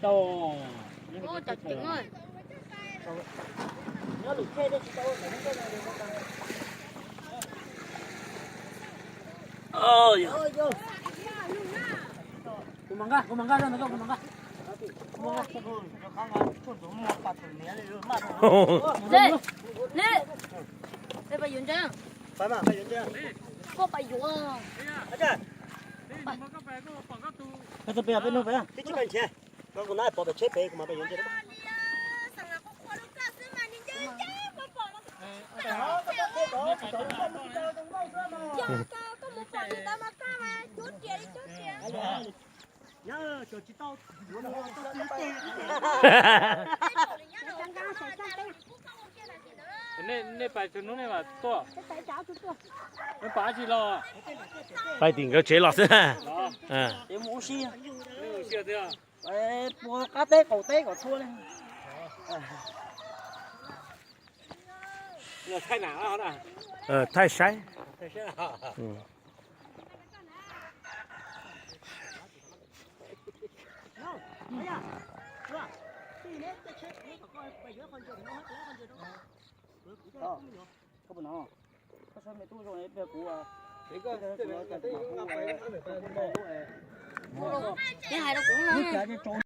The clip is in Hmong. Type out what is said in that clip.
Ua cov ceev. Kuv mas nqa, kuv mas nqa, kuv mas nqa. Peb pais yuav ntses. Koj pais yuav. Peb tus peb, peb nug peb. Koj kuv nab pov pem tsheb pem kuv mas peb yuav ntses. Nej pais txog hnub nej mam tuaj. Nej pais dab tsi los? Pais tim nkawd tsev los xwb. Puas qab teb qaum teb kom txhua li. Thaij saib. Koj puas hnov? Koj saib me tub zoo li pliag kuv. Koj hais rau kuv no.